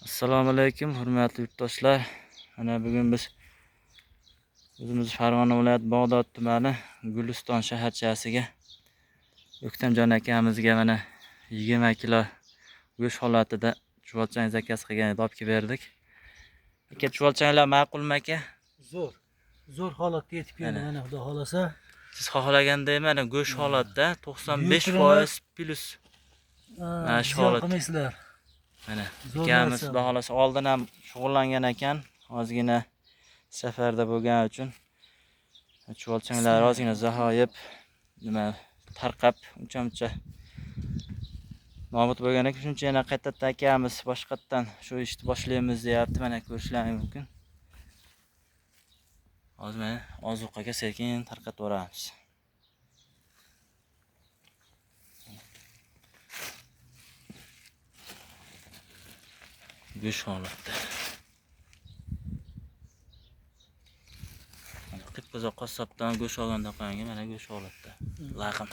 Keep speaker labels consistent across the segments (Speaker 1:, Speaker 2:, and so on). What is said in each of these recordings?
Speaker 1: Assalomu alaykum hurmatli yurtdoshlar. Mana bugun biz o'zimiz Farg'ona viloyati Bag'dod tumani Guliston shaharchasiga O'ktamjon akamizga mana 20 kilo go'sht holatida chuvalchang zakaz qilgan edi, olib kelib berdik. Aka, chuvalchanglar ma'qulmi aka?
Speaker 2: Zo'r. Zo'r holatga yetib keldi mana, xudo xolasa.
Speaker 1: Siz xohlagandek mana go'sht holatda 95% plus.
Speaker 2: Mana shu holat. Qilmaysizlar.
Speaker 1: Mana akamiz xudo xolasa oldin ham shug'ullangan ekan, ozgina safarda bo'lgani uchun chuvalchanglar ozgina zahoyib, nima tarqab, uncha-muncha nobud bo'lgan ekan. Shuncha yana qaytadan akamiz boshqatdan shu ishni boshlaymiz deyapti. Mana ko'rishlaring mumkin. Hozir mana ozuqaga sekin tarqatib yuboramiz. Go'sht holatda. Mana qip-qizil qassobdan go'sht olganda qo'ygan, mana go'sht holatda. Laqim.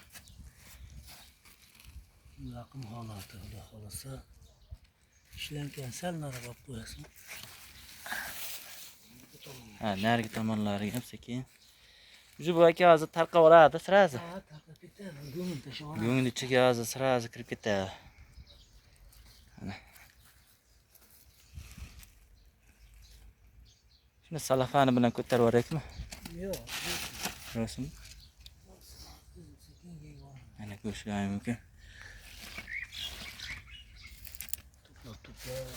Speaker 2: Laqim holati, xudo xolasa. Ishlangan sal nariroq olib qo'yasan.
Speaker 1: Ha, narigi tomonlariga ham sekin. O'zi bu aka hozir tarqab oladi, sirazi.
Speaker 2: Ha, tarqab ketadi, go'ngini tashlab oladi.
Speaker 1: Go'ngini ichiga hozir sirazi kirib ketadi. Mana. Shuni salafani bilan ko'tarib yuboraylikmi?
Speaker 2: Yo'q.
Speaker 1: Rostmi? Mana ko'rishlaring mumkin.
Speaker 2: To'plab.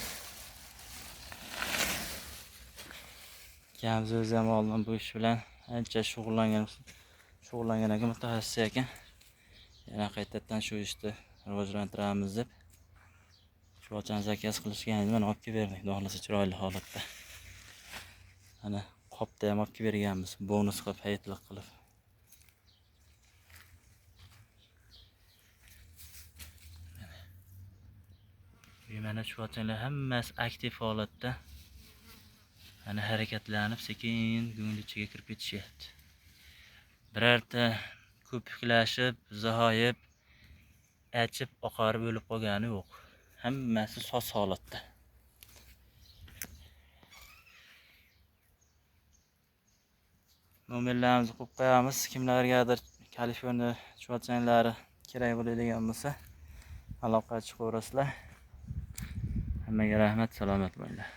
Speaker 1: Akamiz o'zi ham oldin bu ish bilan ancha shug'ullangan ekan, mutaxassis ekan. Yana qaytadan shu ishni rivojlantiramiz deb chuvalchang zakaz qilishgan edi. Mana olib kelib berdik, xudo xolasa chiroyli holatda. Mana qopda ham olib kelib berganmiz, bonus qilib, hayitlik qilib. Mana chuvalchanglar hammasi aktiv holatda. Mana harakatlanib sekin go'ngli ichiga kirib ketishyapti. Birorta ko'piklashib, zahoyib, achib, oqarib o'lib qolgani yo'q. Hammasi soz holatda. Nomerlarimizni qo'yib qo'yamiz. Kimlargadir Kaliforniya chuvalchanglari kerak bo'ladigan bo'lsa, aloqa chiqaverasizlar. Hammaga rahmat, salomat bo'linglar.